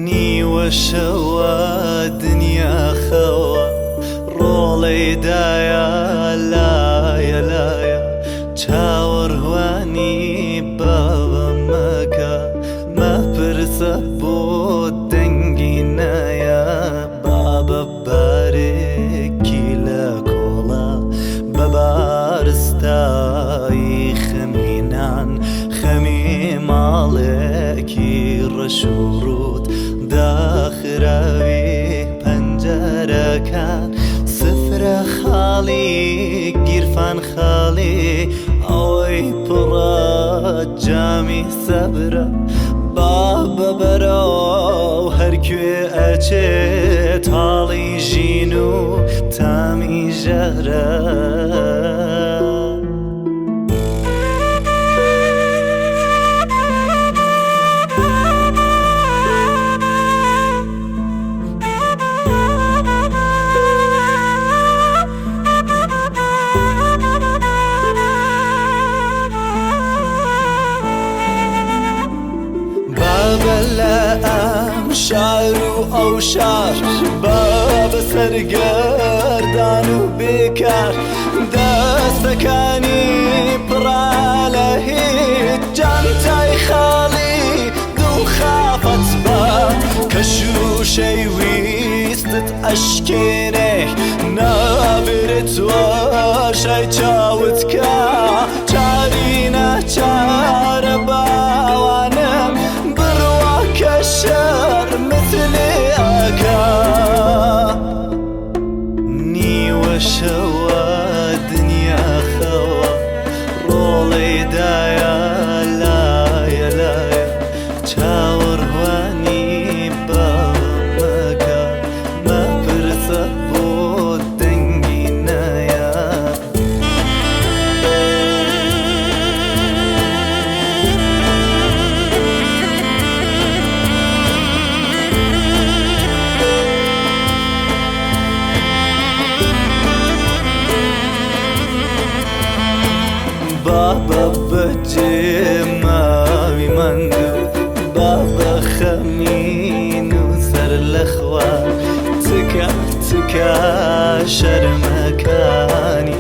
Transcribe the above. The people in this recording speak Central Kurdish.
نیوە شەوە دنیا خەوە، ڕۆڵەی دایە لایە لایە، چاوەڕوانی بابە مەکە، مەپرسە بۆ دەنگی نایە. بابە بارێکی لە کۆڵا، بە بارستایی خەمی نان، خەمی ماڵێکی ڕەش و ڕووت، داخراوی پەنجەرەکان، سفرە خاڵی، گیرفان خاڵی، ئەوەی پڕە جامی سەبرە. بابە بەرەو هەرکوێ ئەچێ، تاڵی ژین و تامی ژەهرە. بابە لە ئەم شار و ئەو شار، بابە سەرگەردان و بێکار، دەستەکانی پڕە لە هیچ، جانتای خاڵی دڵ خافەت بە، کە شووشەی ویستت ئەشکێنێ، نابرێت واشای چاوت کە چاری ناچارە باوانم، بڕوا کە شەرمت لێ ئەکا. نیوە شەوە دنیا خەوە، ڕۆڵەی دایە لایە لایە، چاوەڕوانی بابە مەکە، مەپرسە بۆ دەنگی نایە. بابە بەجێ ماوی ماندوو، بابە خەمین و سەر لە خوا، تکا تکا شەرمەکانی